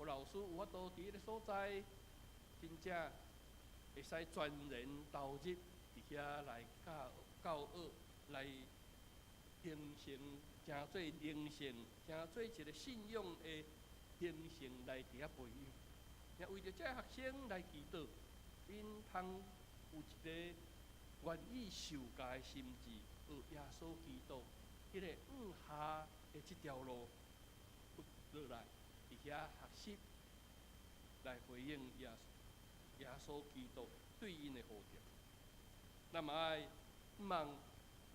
予老師有法度佇彼个所在，真正會使全然投入佇遐來教教學，來形成成做靈性，成做一個信仰的形成來佇遐培養。也為著這學生來祈禱，𪜶通有一個願意受教的心志，學耶穌基督彼個向下的這條路落來，佇遐學習來回應耶穌基督對𪜶的呼召。咱嘛愛向望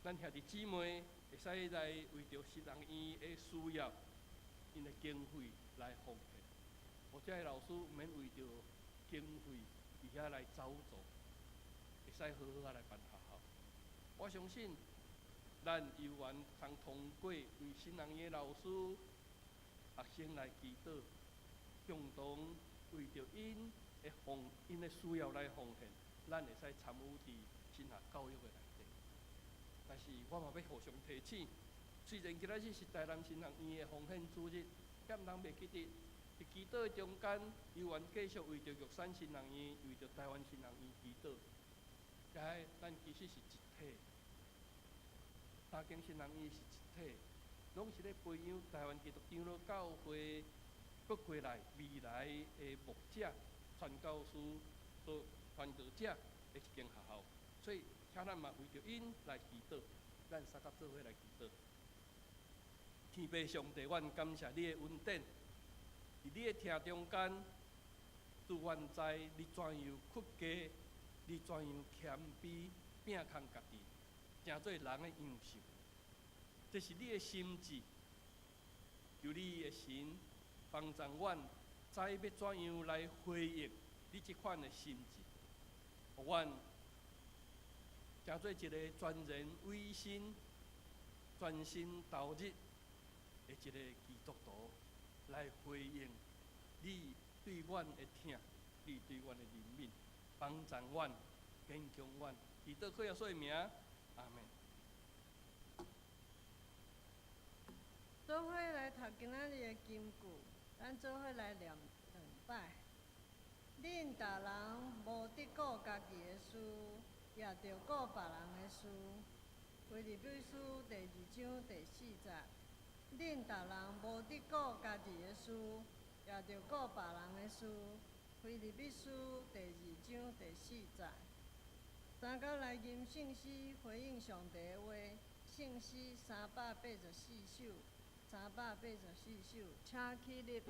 咱兄弟姊妹會使來為著神學院的需要，𪜶的經費來奉獻，或者老師毋免為著經費佇遐來走走，會使好好仔來辦學校。我相信，咱有緣通通過為神學院的老師、學生來祈禱，共同為著𪜶的奉𪜶的需要來奉獻，咱會使參與佇神學教育的內底。但是我嘛欲互相提醒，雖然今仔日是台南神學院的奉獻主日，欠人袂記得，佇祈禱中間，猶原繼續為著玉山神學院、為著台灣神學院祈禱。遮咱其實是一體，三間神學院是一體，攏是咧培養台灣基督長老教會閣過來未來的牧者、傳教士、做傳道者的一間學校。所以，請咱嘛為著𪜶來祈禱，咱三甲做伙來祈禱。天父上帝，阮感謝你的恩典，佇你的疼中間，主阮知你怎樣屈低，你怎樣謙卑，摒空家己，成做人的樣式。這是你的心志，求你的神幫助阮，知欲怎樣來回應你這款的心志，予阮成做一個全人委身、全心投入的一個基督徒，來回應你對阮的疼，你對阮的憐憫，幫助阮，堅強阮，祈禱靠耶穌的名，阿們。做伙來讀今仔日的金句，咱做伙來念兩擺。恁逐人無得顧家己的事，也著顧別人的事。腓立比書第二章第四節。恁逐人無得顧家己的事，也著顧別人的事。腓立比書第二章第四節。三九來吟聖詩，回應上帝的話。聖詩384首，384首，請起立。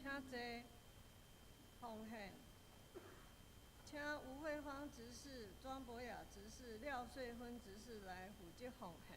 請坐，奉獻，請請吳慧芳執事、莊博雅執事、廖穗芬執事來負責奉獻。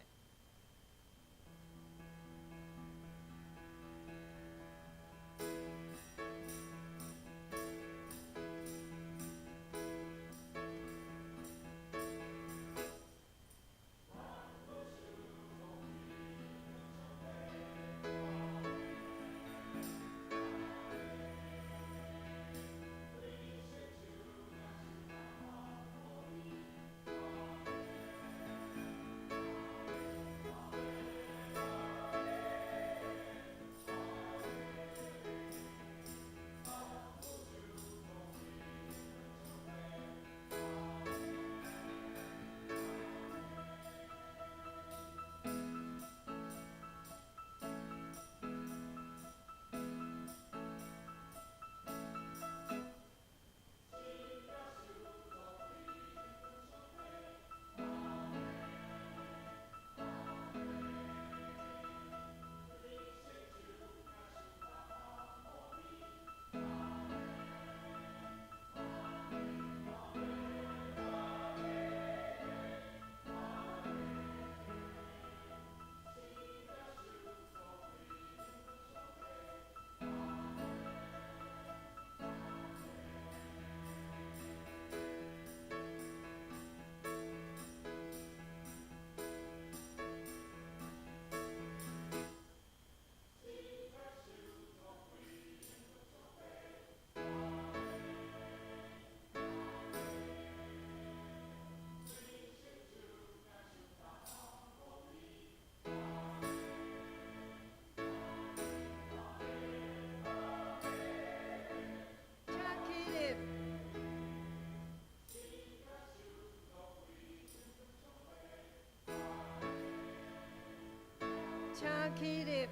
請起立。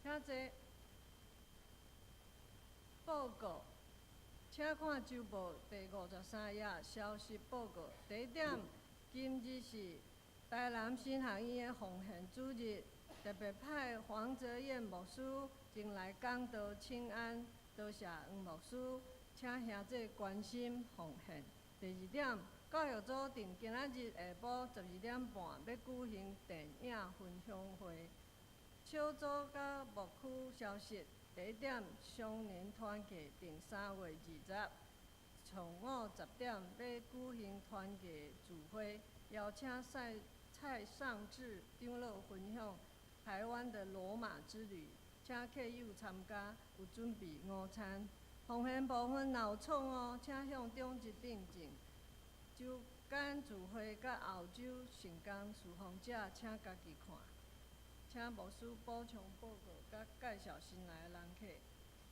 請坐。報告，請看週報第53頁消息報告。第一點，今日是台南神學院的奉獻主日，特別派黃澤彦牧師前來講道請安，多謝黃牧師，請兄弟關心奉獻。第二點，教育組定今仔日下晡12點半欲舉行電影分享會。小組佮牧區消息，第一點，雙年團契定3月20上午10點欲舉行團契聚會，邀請蔡尚志長老分享台灣的羅馬之旅，請客友參加，有準備午餐。奉獻部分若有錯誤，請向長執訂正。周間聚會佮後週聖工事奉者，請家己看。請牧師補充報告佮介紹新來的人客。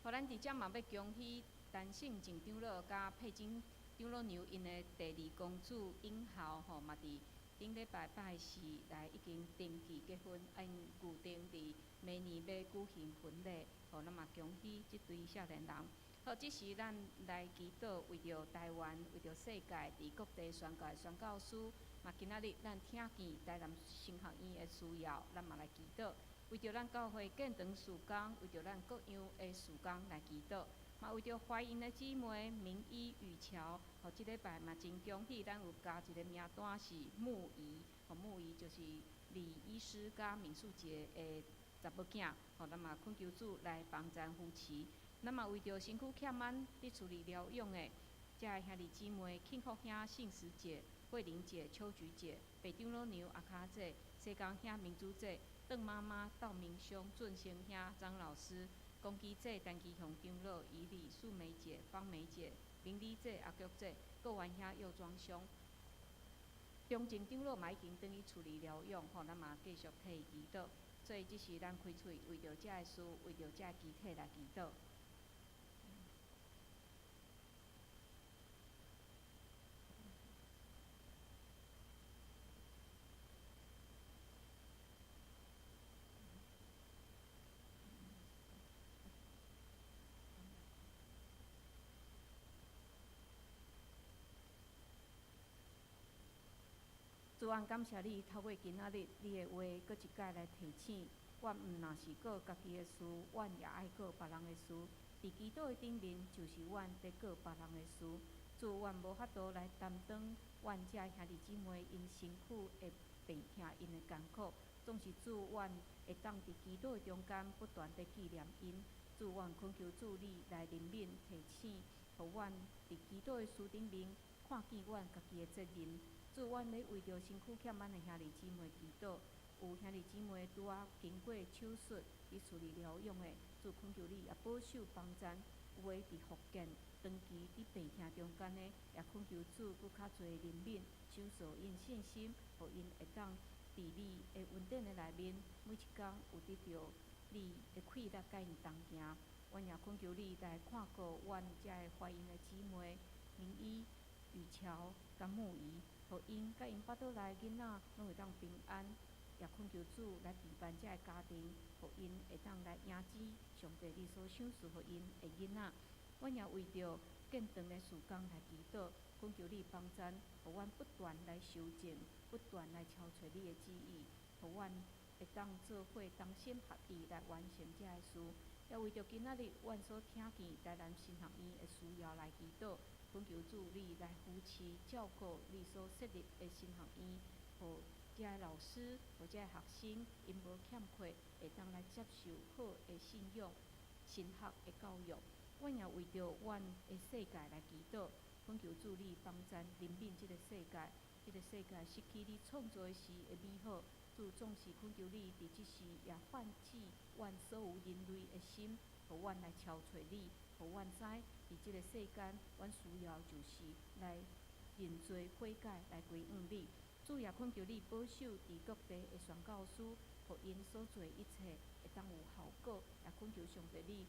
好，咱佇遮嘛欲恭喜陳勝靜長老佮佩珍長老娘𪜶的第二公子永豪吼，嘛佇頂禮拜拜四來已經登記結婚，𪜶預定佇明年欲舉行婚禮，吼，咱嘛恭喜這對少年人。好，這時咱來祈禱，為著台灣，為著世界，佇各地宣教的宣教師，嘛今仔日咱聽見台南神學院的需要，咱嘛來祈禱，為著咱教會建堂事工，為著咱各樣的事工來祈禱，嘛為著懷孕的姊妹明醫雨喬，吼，這禮拜嘛真恭喜，咱有加一个名單是木儀，吼，木儀就是李醫師佮閔素杰的查某囝，吼，咱嘛懇求主來幫贊扶持。咱嘛為著身軀欠安佇厝裡療養的，遮的兄弟姊妹，慶福兄、信實姐，慧玲姐、秋菊姐、北长老娘阿卡姐、西江兄明珠姐、邓妈妈、道明兄、俊生兄、张老师、龚基姐、陈基雄长老、以礼、素梅姐、方梅姐、明丽姐、阿菊姐、郭元兄、右庄兄。中正长老嘛已经转去处理疗养，吼，咱嘛继续替伊祈祷。所以这是咱开喙为著遮个事，为著遮个肢体来祈祷。主啊，感谢你透过今仔日你的话，阁一摆来提醒阮，毋若是顾家己的事，阮也爱顾别人的事。伫祈祷的顶面，就是阮伫顾别人的事。主，阮无法度来担当阮遮兄弟姊妹𪜶身躯的病痛，𪜶的艰苦，总是主，阮会当伫祈祷的中间不断地纪念𪜶。主，阮恳求主你来怜悯提醒，予阮伫祈祷的事顶面看见阮家己的责任。主，阮咧为著身躯欠咱的兄弟姊妹祈祷，有兄弟姊妹拄仔经过手术伫处理疗养的，主恳求你也保守帮赞。有的伫复健长期伫病痛中间的，也恳求主阁较济怜悯，赏赐𪜶信心，予𪜶会当伫你的恩典的内面，每一工有得著你的气力佮𪜶同行。阮也恳求你来看顾阮遮个怀孕的姊妹，明医、雨乔、佮木仪。予𪜶佮𪜶腹肚内囡仔拢会当平安，也恳求主来陪伴遮个家庭，予𪜶会当来迎接上帝你所赏赐予𪜶的囡仔。阮也为著建堂的事工来祈祷，恳求你帮赞，予阮不断来修正，不断来超揣你的旨意，予阮会当做伙同心合意来完成遮个事。也为著今仔日阮所听见台南神学院的需要来祈祷。恳求主你来扶持照顾你所设立的神学院，予遮个老师，予遮个学生，𪜶无欠缺，会当来接受好的信仰、神学的教育。阮也为著阮的世界来祈祷，恳求主你帮赞怜悯这个世界，这个世界失去你创造时的美好。主总是恳求你伫这时也唤起阮所有人类的心，予阮来朝揣你，予阮知伫这个世间，阮需要就是来认罪悔改，来归向你。主也恳求你保守伫各地的宣教师，予𪜶所做一切会当有效果。也恳求上帝你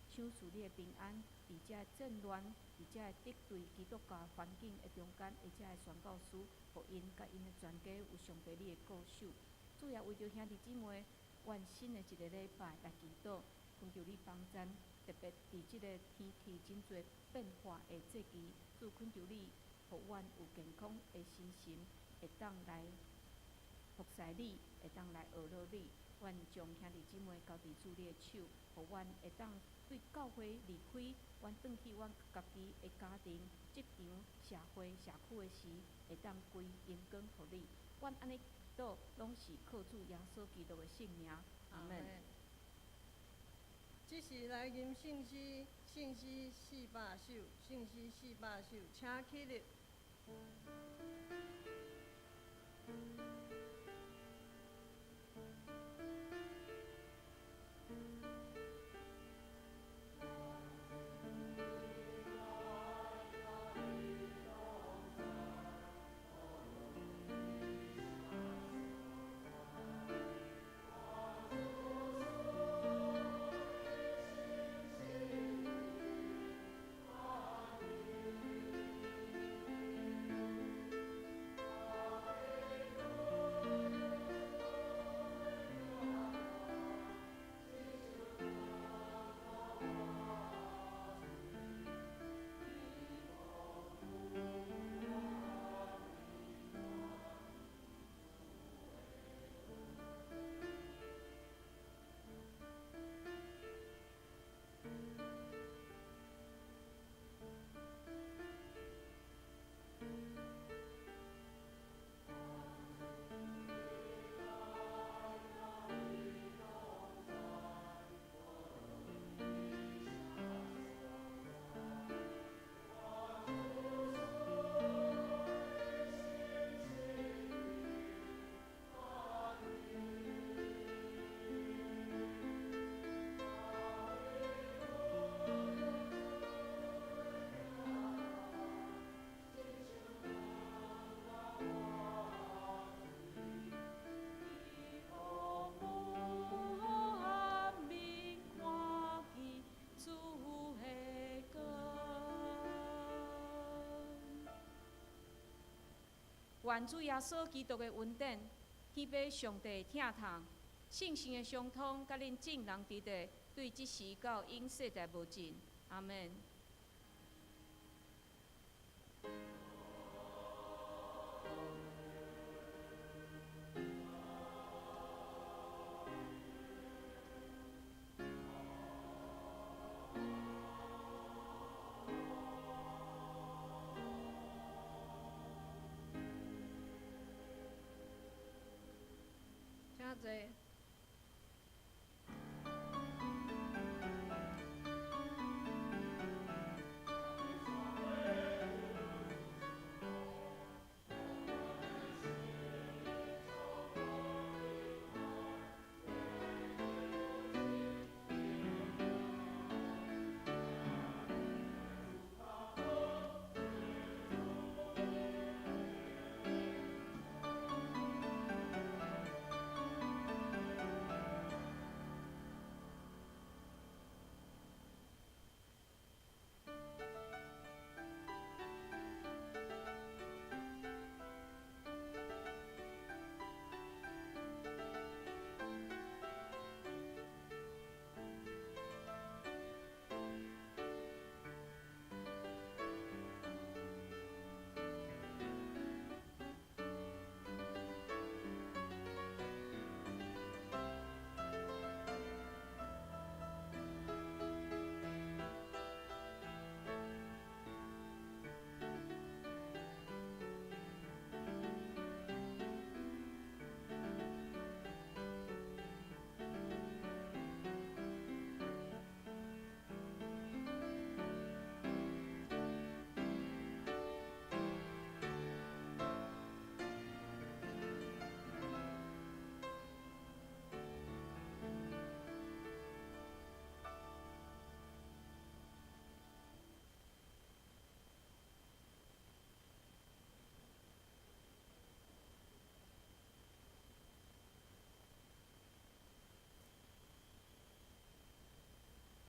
赏赐你的平安，伫遮战乱、伫遮敌对基督教环境的中间，的遮个宣教师，予𪜶佮𪜶的全家有上帝你的顾守。主也为著兄弟姊妹，阮新的一个礼拜来祈祷，恳求你帮赞，特别伫这个天气真济变化的节期，主恳求你，予阮有健康的身心，会当来服侍你，会当来学落你。阮将兄弟姊妹交伫主你的手，予阮会当对教会离开，阮转去阮家己的家庭、职场、社会、社区的时，会当归荣光予你。阮按呢祈祷，拢是靠主耶稣基督的圣名。阿门。这时来吟圣诗，圣诗400首，圣诗400首，请起立。主願主耶穌基督的恩典，天父上帝疼痛，聖神的相通，佮恁眾人佇咧，對這時到永世代無盡。阿門。請坐。